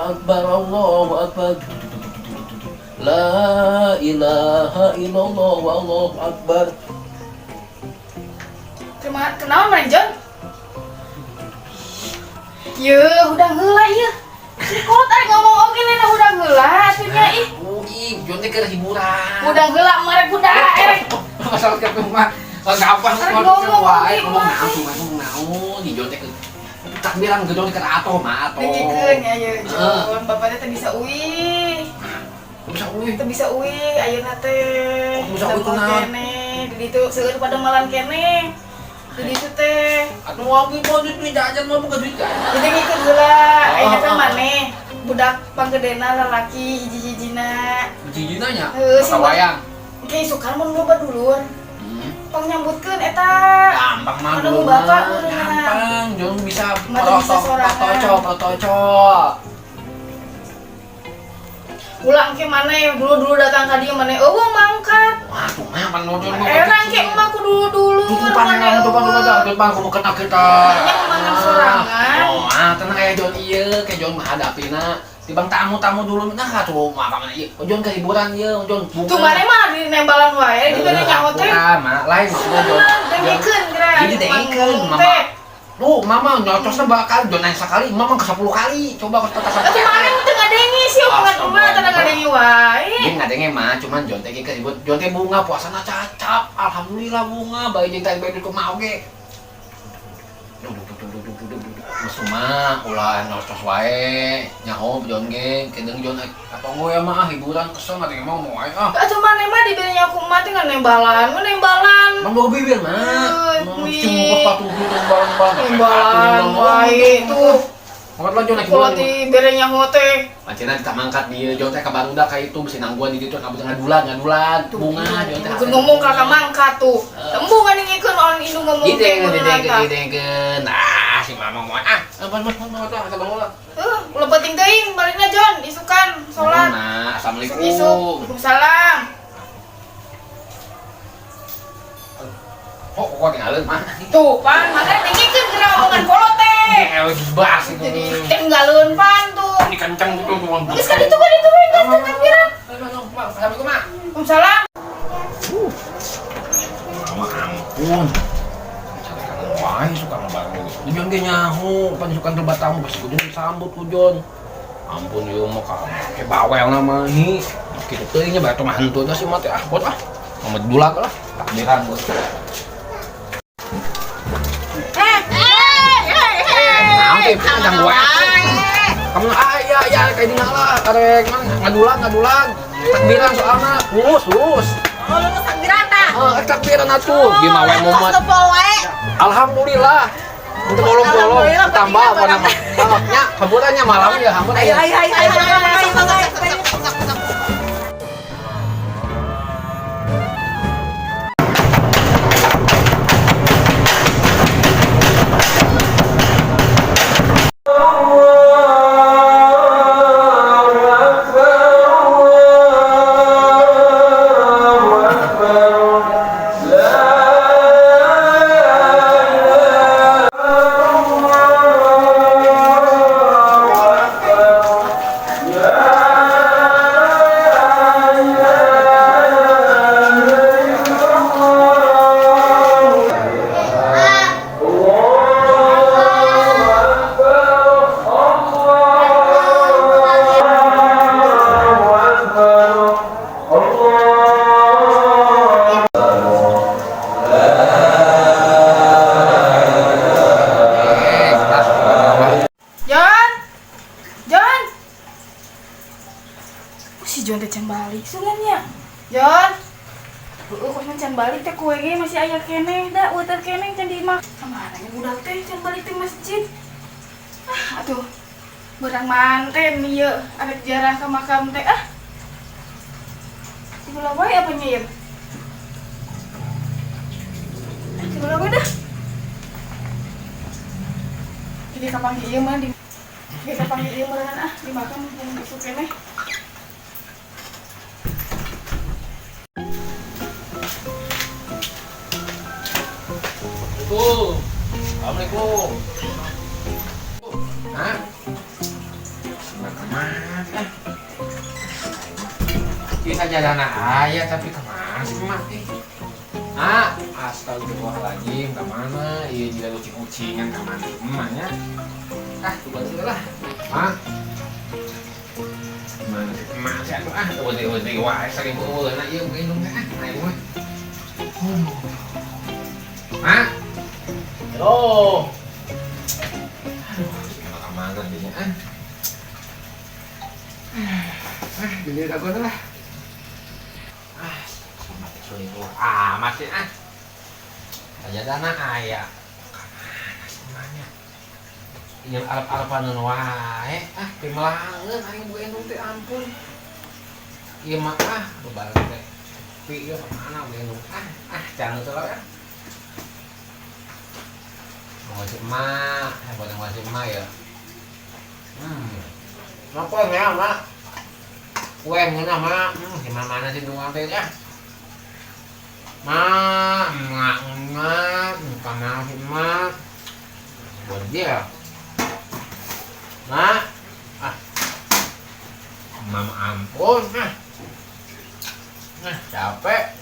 Akbar, Allahu Akbar. La ilaha illallah, wallahu akbar. Terima, kenapa mana John? Yeuh, hudang heula ieu. Si kolot arek ngomong oge lena hudang heula atuh nya ih. Oh, ih, Jon teh keur hiburan. Hudang heula marek budak erek. Masalah ke rumah. Gampang Arek ngomong wae, oge ngomong mah. Naon tuh, ngomong naon di Jon teh keur takbiran ke Jon teh keur atoh mah atoh. Dengikeun ya ye John, bapaknya teh bisa uih. Bisa uih. Teu bisa uih ayeuna teh. Oh, bisa uih kunaon? Keneh. Di ditu seueur padamalan keneh. Di ditu teh. Atuh ngopi mau duit duit jajan mah bukan duit jajan. Jadi ngikut heula, ayeuna teh Oh. maneh budak panggedena lalaki hiji-hijina. Hiji-hijina nya. Heuh, si Wayang. Engke isukan mun loba dulur. Pangnyambutkeun eta. Gampang mah Mana dulu bapak mah. ureuna. Gampang, Jon bisa Mah teu bisa sorangan. Protocol, protocol. Ulang ke maneh dulu-dulu datang ka dieu maneh eueuh mangkat. Wah, tuh mah pan Jon mah. Era engke emak ku dulu-dulu Tutupan maneh yang tutupan eueuh. tutupan tutupan kudu kena kita. Nya mangan sorangan. Oh, ah tenang kayak Jon ieu, kayak Jon menghadapina. Tibang tamu-tamu dulu nah tuh mah mana ieu. Jon ke hiburan ieu, Jon. Tuh maneh mah di nembalan wae di bere nyaho teh. Mah lain maksudnya Jon. Dengikeun geura. Jadi dengikeun mama. Tuh, mama nyocosnya bakal Jon nanya sekali, mama ke 10 kali. Coba ke petasan. Atuh maneh mah teu ngadengi sih omongan emak teu ngadengi wae. Dia ngadenge mah, cuman Jon teh ke ribut. Jon teh bunga puasana cacap. Alhamdulillah bunga, bae jeung tadi bae duit mah oge. Duh, duh, duh, duh, duh, duh, duh, duh. Mesuma ulah nyocos wae. Nyaho Jon ge, kedeung Jon atonggo ya mah ah, hiburan kesel ngadenge mah ngomong wae ah. Atuh maneh mah di bere nyaho ku emak teh nganembalan, mah nembalan. Mang bawa bibir mah. Wih. Cuma sepatu gitu nembalan-nembalan. Nembalan wae tuh. Angkat lah Jon naik Kalau di bere nyaho teh. Pancena kita mangkat di Jon teh ka barudak ka itu bisi nangguan di ditu ka ngadulan ngadulan bunga Jon teh. Keur ngomong ka mangkat tuh. Tembung kan ngikeun orang indung ngomong Gitu teh gitu tah. gitu gitu. Nah, si mama ngomong ah, apa apa apa apa kata bangun lah. Ulah penting teuing balikna Jon, isukan salat. Nah, assalamualaikum. Isuk. Waalaikumsalam. Kok kok tinggalin mah? Tuh, pan, makanya dengikeun geura omongan kolot teh. Bas itu. Jadi tinggalun pan tuh. Ini kenceng tuh tuh. Geus ka ditu ka ditu we geus teh takbiran. Assalamualaikum, Mak. Waalaikumsalam. Mama ampun. Wae suka ngebaru. Jon ge nyaho, pan suka terbat tamu pasti ku Jon disambut ku Jon. Ampun ieu mah ka kayak bawel nama hi. Kitu teuing nya batu mah henteu sih mah teh ah bot ah. Mama dulag lah takbiran gua. Naon teh ganggu wae. Kamu ah iya iya kayak dina lah karek mana ngadulag ngadulag. Takbiran soalna lulus lulus. Oh, lulus takbiran tah. Eh takbiran atuh gimana wae momen. Tos tepol wae. Alhamdulillah. Untuk bolong-bolong Alhamdulillah, tambah apa pentingnya nama? Oh, nya, hampurannya malam ya, hampura Ayo ya. ayo ayo ayo ayo ayo sok sok sok sok sok. Jon. Jon. Oh, si Jon teh can balik sugan nya. Jon. Heeh, kok can balik teh kue ge masih aya keneh da, weuteut keneh can di imah. Kamana nya budak teh can balik teh masjid. Ah, atuh. Berang manten ieu arek jarah ka makam teh ah. Dibelah wae apa nya ieu? Ah, dibelah wae dah. Jadi kapanggih ieu mah di Jadi kapanggih ieu meureun ah di makam mun isuk keneh. Assalamualaikum. Assalamualaikum. Hah? Mana? Bisa jalan aya tapi kemana sih emak? Ah, astagfirullahaladzim, kemana? Iya jika kucing-kucingan kemana emaknya? Ah, coba dulu lah. Mak, mana sih emak sih aduh ah, udah wah sering bawa nah iya mungkin dong ah, ayo mah. Mak, halo. Aduh, kemana jadinya ah? Ah, jadi aku lah. Ah, selingkuh amat sih ah. Sajadana aya. Kamana sih emaknya? Yang arep-arepan wae ah pimelangeun aing bu endung teh ampun. Ieu mah ah bebarengan teh. Pi ieu kamana bu endung ah ah jangan teu lah. Mau si emak, buat yang si emak ya. Napa ya, Mak? Kue ngeunah, Mak. Gimana mana sih nunggu teh ya? Mak, mak, mak, kamana sih mak? Buat dia. Mak, ah, mama ampun, ah, nah capek.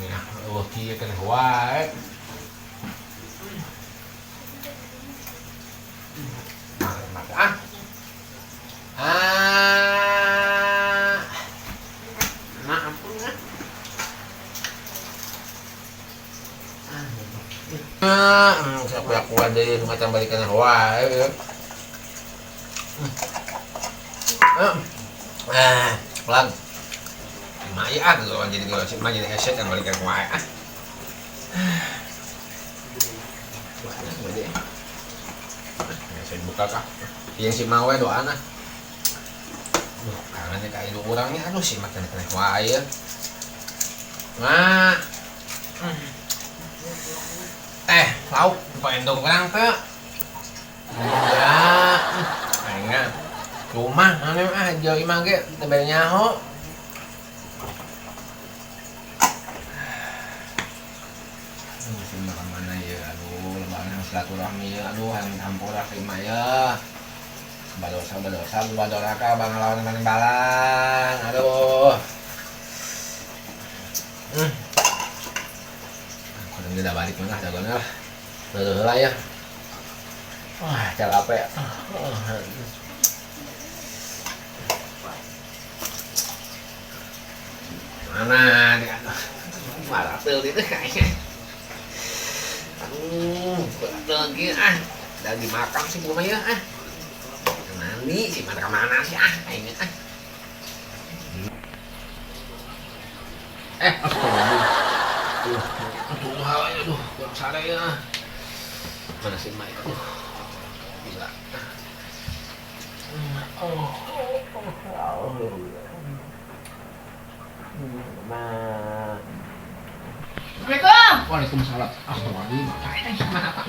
Nah, kieu kan wae. Mak, ah, ah, mak ampun ah. Aku ada macam balikan wae. Ah, pelan. Maya ah, kalau jadi kalau sih jadi eset yang balikan wae ah. Wah, gede. Saya buka kah? Yang si mawe doana. Duh, kangennya ka ibu urangnya aduh si makan kena wae. Mak. Lauk endong kurang teh. Enggak. Aing rumah anu ah jauh imah ge teu bere nyaho. Sih makan mana ya aduh lebaran silaturahmi ya aduh hayang hampura ka imah ya. Badosa badosa badoraka banglawan maning balang aduh. Kalau udah balik mana dagangnya lah. Udah lah ya. Wah, cara apa ya? Mana dia? Marah tuh itu kayaknya. Aduh, lagi ah. Udah dimakan sih belum ya ah. Mandi sih mana kemana sih ah kayaknya ah. Astagfirullah. Aduh, aduh, kurang sare ya. Mana sih Mak? Aduh. Gila. Oh. Ma. Assalamualaikum. Waalaikumsalam. Astagfirullah. Mana Pak?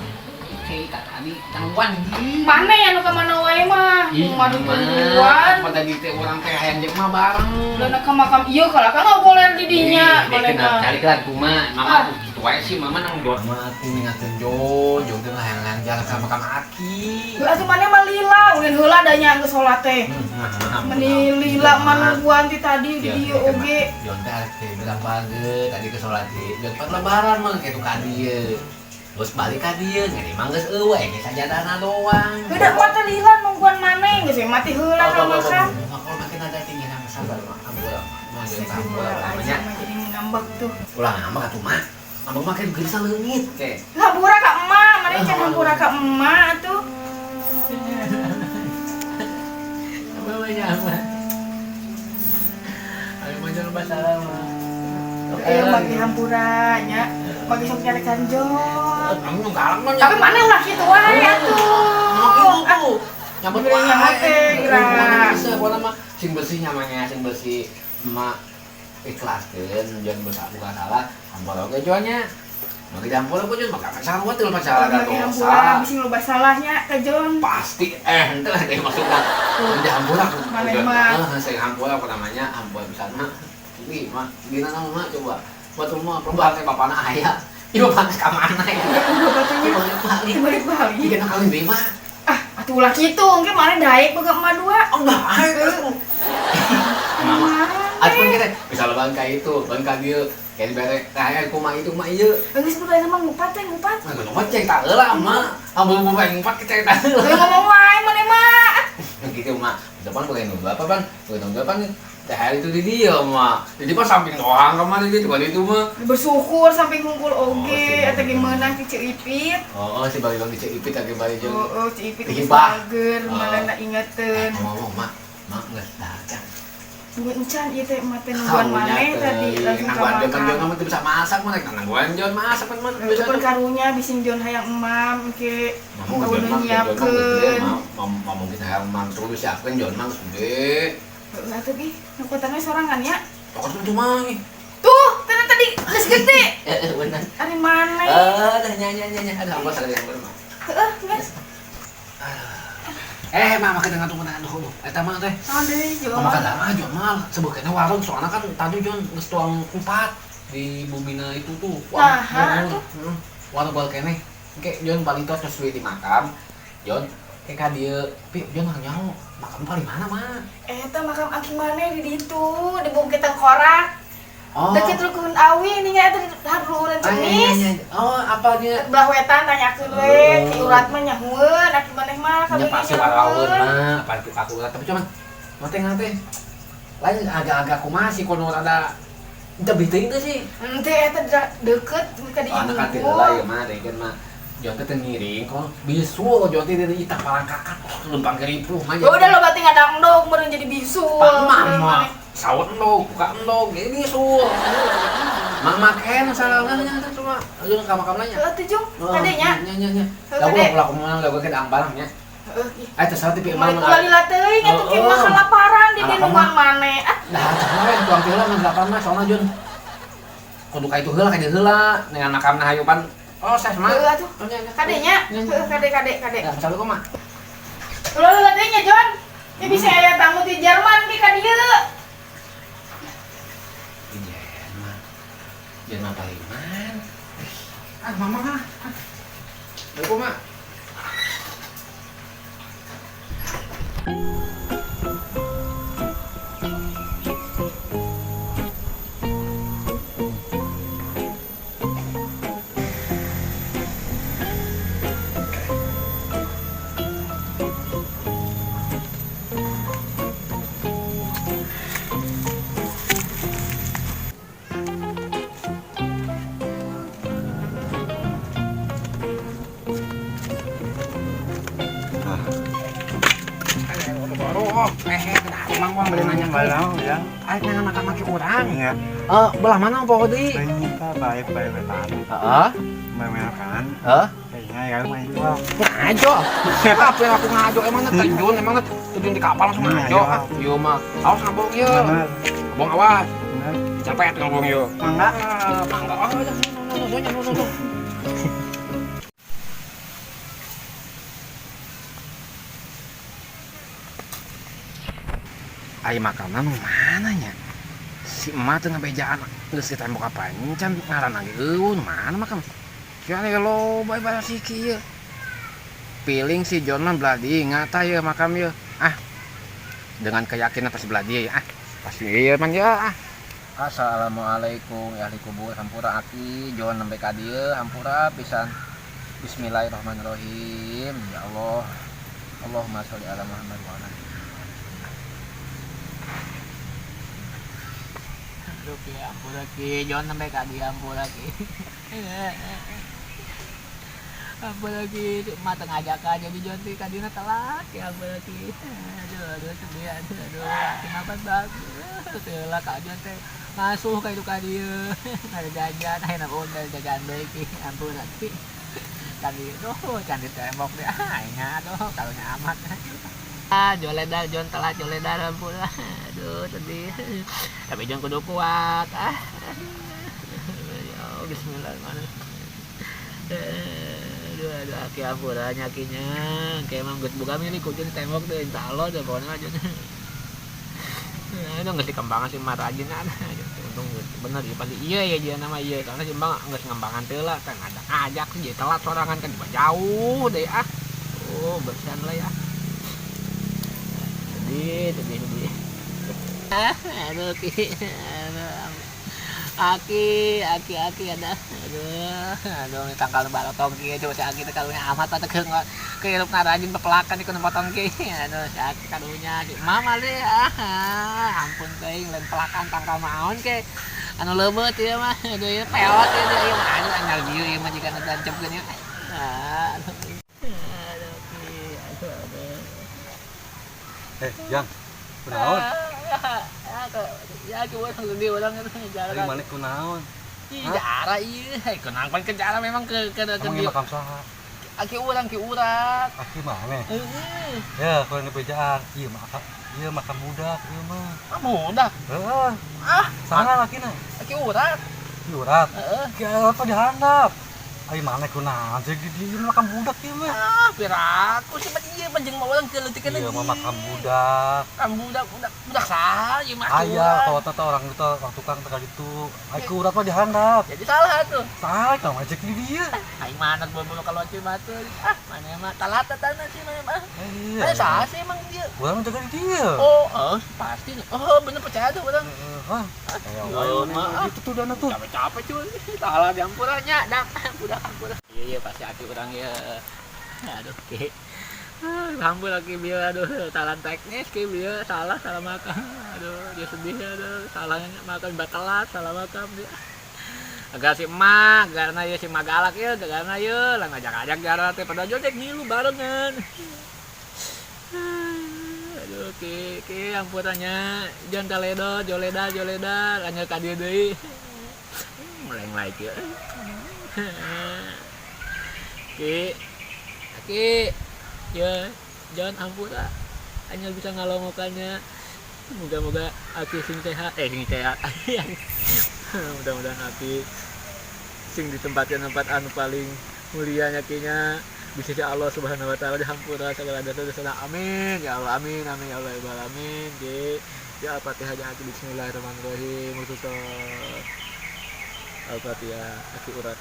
Oke, tadi tangguan. Mana ya nu ka mana wae mah? Madu tungguan. Pada tadi teh urang teh hayang jeung mah bareng. Lah ka makam ieu kalah kan ngobrol di dinya. Mana cari kan kumaha? Mama kitu wae sih mama nang doa. Mama atuh ngingatkeun Jon, Jon teh hayang-hayang jalan ka makam aki. Heuh atuh maneh mah lila, ulin heula da nya geus salat teh. Meni lila manungguan ti tadi di dieu oge. Jon teh arek teh bilang bageut tadi ke salat di. Jon pan lebaran mah kitu ka dieu. Terus balik ka dieu, ngeri mah geus eueuh ge sajadana doang. Heuh mah teh lila nungguan maneh geus mati heula ka makam. Kalau makin ada tinggi nama sabar mah ampun. Mah namanya. Jadi ngambek tuh. Ulah ngambek atuh mah. Ngambek mah kan geus leungit teh. Hampura ka emak, maneh can hampura ka emak atuh. Apa nyaman. Ayo mah jangan salah mah. Ayo bagi hampura nya. Bagi sok nyarekan Jon. Kamu galak mah. Tapi mana ulah kitu wae atuh. Nyambut wae teh geura. Bisa pokona mah sing bersih nyamanya sing bersih emak ikhlaskeun Jon bukan salah hampura oge Jonnya. Bagi hampura ku Jon maka sarua teu masalah da dosa. Bisi loba salahnya ka Jon. Pasti henteu lah teh maksudna. Udah hampura ku. Heeh, sing hampura ku namanya hampura bisa mah. Ih, mah dina naon mah coba. Buat rumah perubahan teh bapana aya. Ieu bapana ka mana ya? Bapaknya balik-balik. Tiga kali deui mah. Ah, Atuh lah kitu, engke maneh daek boga emak dua. Oh, daek. Mama. Atuh kita bisa lebaran ka itu, lebaran ka dieu. Kayak dibere THR kumaha itu kumaha ieu. Geus kudu aya mah ngupat teh ngupat. Nah, ngomong cerita heula mah. Ambil bubu ngupat ke cerita heula. Teu ngomong wae maneh mah. Gitu mah. Depan boleh nunggu apa pan? Boleh nunggu apa nih? THR itu di dia mah. Jadi pas samping doang kemana dia cuma itu mah. Bersyukur sampai ngumpul oge eta ge meunang ti Ceu Ipit. Oh, si bagi bagi Ceu Ipit lagi balik jeung. Oh, Ceu Ipit geus bager malah ingeteun. Ngomong mak, mak geus datang. Bunga encan ieu teh mah teh nungguan maneh tadi langsung ka makan. Nangguan Jon mah teu bisa masak mah nangguan Jon masak mah bisa. Kan karunya bising Jon hayang emam engke udah nyiapkeun. Mau mungkin hayang emam terus disiapkeun Jon mah geus gede. Heeh atuh ih, nu sorangan nya. Tokot tuh mah. Tuh, tadi tadi geus gede. Heeh bener. Ari maneh. Heeh, teh nya nya nya ada apa salah yang bermah. Heeh, geus. Mama kita ngatung mana dulu. Eta mah teh. Naon deui Jon? Mama kada mah Jon mah sebeukena warung soalna kan tadi Jon geus tuang empat di bumina itu tuh. Nah, warung gua keneh. Engke Jon paling tos geus di makam. Jon ke ka dieu, pi Jon nyaho makam paling mana mah? Eta makam aki maneh di ditu, di bukit tengkorak. Oh. Deket Rukun Awi ini nya eta di haluran Cemis. Oh, apa dia? Belah wetan tanyakeun we, ki urat mah nyahueun, aki maneh mah kabeh. Nya pasti waraweun mah, apa itu kaku urat tapi cuman mah teh lain agak-agak kumaha sih kono rada lebih teuing teh sih. Henteu eta deket ka dieu. Anak ati heula ieu mah dengkeun mah. Jon teh teu ngiring kono bisul jon teh di itah palangkakat lempang geripuh mah. Ya udah lo berarti ngadangdog meureun jadi bisul. Mama. Sawat endog, buka endog, jadi bisul. Mama ken salahna nya teh cuma aja ka makam nya. Heuh tuh Jung, kade nya. Nya nya nya. Da ulah kumaha da ke angbarang nya. Heuh. Eh teh salah ti emang. Ulah lila teuing atuh ki mah kalaparan di nungguan maneh. Ah. Dah teh we tuang teh heula mah delapan mah soalna Jun. Kudu ka itu heula ka dieu heula dengan makamna hayupan. Oh, ses mah. Heuh atuh. Kade nya. Heuh kade kade kade. Nah, salah kumaha? Ulah lila teuing nya Jon. Ya bisa aya tamu ti Jerman ki ka dieu. Jangan paliman. Ah, mama ah. Assalamualaikum, Mak. Mang beli nanya balau ya. Ayo nanya makan maki orang. Iya. Belah mana pokok di? Baik baik baik. Heeh. Makan. Heeh. Kayaknya ya main jual. Ngajo. Apa yang aku ngajo emangnya terjun, emangnya terjun di kapal langsung ngajo. Iya mah. Awas ngabong ieu. Ngabong awas. Capek ngabong ieu. Mangga. Mangga. Oh, no no no. Ai makanan mana nya? Si emak teh ngabejaan geus ditembok apa encan ngaran lagi eueun mana makan. Kieu loba bae siki ieu. Piling si John mah belah dieu ngata ieu makam ieu. Ah. Dengan keyakinan pasti belah dieu ah. Pasti ieu man ya ah. Assalamualaikum ya ahli kubur hampura aki John nembe ka dieu hampura pisan. Bismillahirrahmanirrahim. Ya Allah. Allahumma sholli ala Muhammad wa ala. Aduh, ki ampura ki, John sampai ka dieu ampura ki. Ampura ki, mah teu ngajakan jadi John teh ka dieu telat ki ampura ki. Aduh, aduh sedih, aduh, aduh, aki mah banget. Teu lah ka John teh ngasuh ka itu ka dieu. Ada jajan, aya na jajan deui ki, ampura ki. Ka dieu tuh can ditembok deh, ah nya aduh karunya amat. Ah, joledar John telat joledar ampura. Aduh, sedih. Tapi John kudu kuat. Ah. Ya, bismillahirrahmanirrahim. Aduh, aduh, aki ampura nya akinya. Kayak emang geus buka milik kudu ditembok deh, insyaallah deh pokoknya John. Aduh, geus dikembangan si Mak rajin ada. Untung bener ya pasti iya ya dia nama iya karena si Mbak geus ngembangan teh lah kan ngajak-ngajak sih jadi telat sorangan kan jauh deh ah. Oh, bersihan lah ya. Sedih, sedih, sedih. Ah, aduh, Ki. Aduh. Aki, aki, aki ada. Aduh, aduh, tangkal balotong ki coba si Aki teh karunya amat teh keur hirup rajin pepelakan di potong ki. Aduh, si Aki karunya si mama deh. Ah, ampun teuing lain pelakan tangkal maon ke. Anu leubeut ieu mah. Aduh, ieu peot ieu ieu mah aduh anyar bieu ieu mah jika tancapkeun ieu. Ah, aduh. Aduh, Ki. Aduh, aduh. Eh, Jang. Kunaon? Ya, coba sedih orang itu jalan. Ari maneh kunaon? Ih, jarah ieu. Hei, kenang pan ke jarah memang ke Emang ieu makam saha? Aki urang, ki urang. Aki maneh? Heeh. Ya, kurang dibejaan. Ieu mah ieu makam budak ieu mah. Ah, budak. Heeh. Ah, saha lakina? Aki urang. Ki urat. Heeh. Ki apa dihandap? Ari maneh kunaon sih di dieu makam budak ieu mah. Ah, piraku sih mah ieu mah jeung mah urang ke leutik Ieu mah makam budak. Makam budak, budak, budak saha ieu mah aki Aya, urang. kalau teh orang itu orang tukang teh gitu. Ai ku urat mah dihandap. Jadi salah tuh. Salah tah ngajak di dieu. Aing mah anak bobo kalau cuy mah tuh. Ah, mana mah talata tanah sih mana mah. Iya. Ada saha sih emang dia? Urang jaga di dieu. Oh, oh, pasti. Oh, bener percaya tuh orang. Heeh. Hah. Aya Ya, wae maaf. gitu tuh dana tuh. Capek-capek cuy. Salah diampurannya, dah. Budak ampura. Iya, iya pasti aki urang ya. Aduh, ki. Ah, hampur lagi bieu aduh salah teknis ki bieu salah salah makan. Aduh, dia sedih aduh salahnya makan batelat salah makan dia. Agar si emak, karena ya si emak galak ya, karena ya lah ngajak-ajak jarak teh pada jodek ngilu barengan. Aduh, ki, ki ampurannya jangan taledo, joleda, joleda, lanjut ka dieu deui. Mulai like ya. Ki, ki, ya jangan ampura, hanya bisa ngalongokannya. Moga-moga aki sing sehat, sing sehat. Mudah-mudahan aki sing ditempatkan tempat anu paling mulia nya kinya bisa si Allah Subhanahu wa taala dihampura segala dosa-dosa. Amin ya Allah, amin amin ya Allah ya Rabbal alamin. Ki, ya Al-Fatihah ya aki bismillahirrahmanirrahim. Khusus Al-Fatihah aki urat.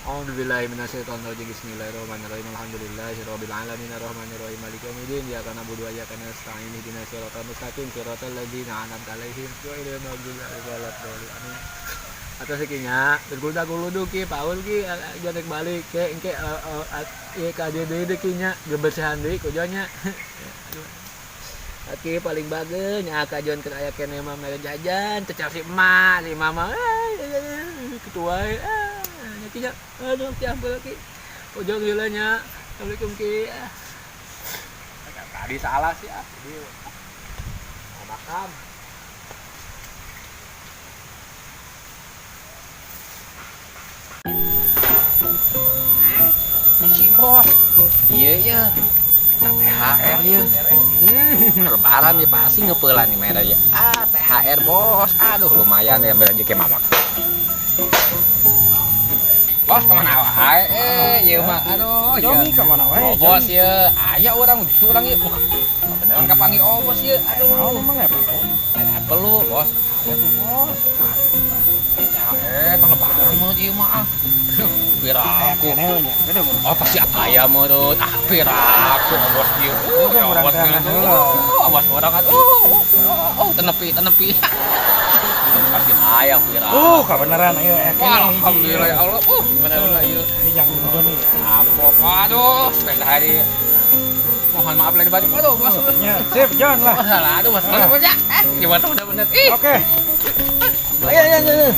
A'udzubillahi minasyaitonirrajim. Bismillahirrahmanirrahim. Alhamdulillahirabbil alamin arrahmanirrahim maliki yaumiddin. Iyyaka na'budu wa iyyaka nasta'in. Ihdinas siratal mustaqim. Siratal ladzina an'amta 'alaihim ghairil maghdubi 'alaihim waladdallin. Amin. Atau sakinya bergulda guludu ki Paul ki jangan balik ke engke ieu ka dieu deui deui ki nya gebersihan deui kujonya. Aki paling bageun nya kajuan keur aya keneh mah mere jajan teu si emak si mama ketua nya ki nya aduh ki ampun ki ujung heula nya. Assalamualaikum ki. Tadi salah sih ah jadi makam. Si bos, iya iya, minta THR ya. Lebaran ya pasti ngepelan nih merah ya. Ah THR bos, aduh lumayan ya ambil aja ke mamak. Bos kemana wae? Iya mah, aduh. Jomi kemana wae? Oh, bos ya, aya orang justru orang ya. Wah, beneran kapangi oh bos ya. Aduh. Mau emang ya Pak? Ada perlu bos. Ada tuh bos. THR lebaran mah ieu mah ah. Piraku. Oh pasti aya meureun. Ah piraku bos ieu. Ya bos ieu. Bos urang atuh. Oh tenepi tenepi. Pasti aya piraku. Kebenaran ieu Wah, alhamdulillah ya Allah. Gimana lah ieu. Ini yang Joni. Apa? Aduh, sepeda hari. Mohon maaf lahir batin. Aduh, bos. Ya, sip, Jon lah. Wah, aduh, bos. Bos ya. Gimana bener-bener. Ih. Oke. Ayo, ayo, ayo.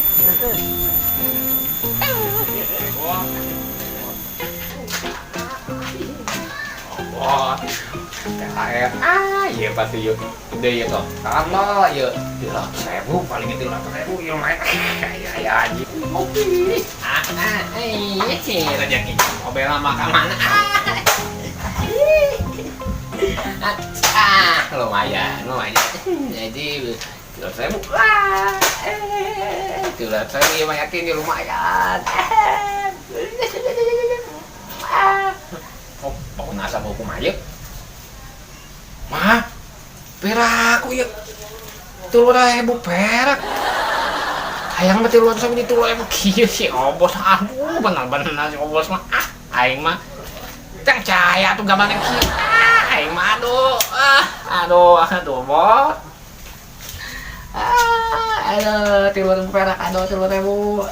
Wah, THR, ah, iya pasti yuk, gede ya toh, kalau yuk, 300.000 paling 300.000, iya lumayan, ya ya aja, ngopi, ah, iya sih, rezeki, mobil lama ke mana, ah, lumayan, lumayan, jadi 300.000, lah, 300.000, iya yakin ya lumayan, ah. Oh, bangun asa mau kumaha mah peraku ieu 3.000 perak hayang mah 300.000 3.000 kieu si obos aduh bener-bener si obos mah ah aing mah teu caya tuh gambarna kieu ah aing mah aduh. Ah, aduh, aduh, bot. Ah, aduh, 3.000 perak, aduh, 3.000.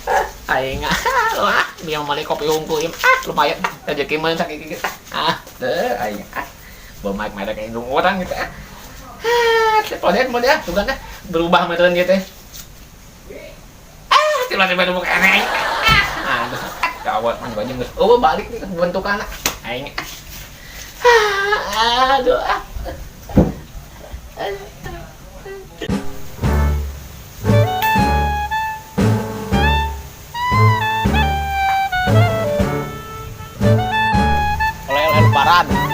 Ah, aing ah, ah, biang balik kopi unggul ieu. Ah, lumayan. Rezeki mah sakit gitu. Ah, deh, aing ah. Bawa mic merek indung orang gitu ah. Ah, model model tuh kan ah, berubah meureun gitu. Ah, tiba-tiba buka aneh. Ah, aduh, gawat mah baju geus. Oh, balik nih bentukan aing. Ah, aduh. Ah. Oleh-oleh lebaran.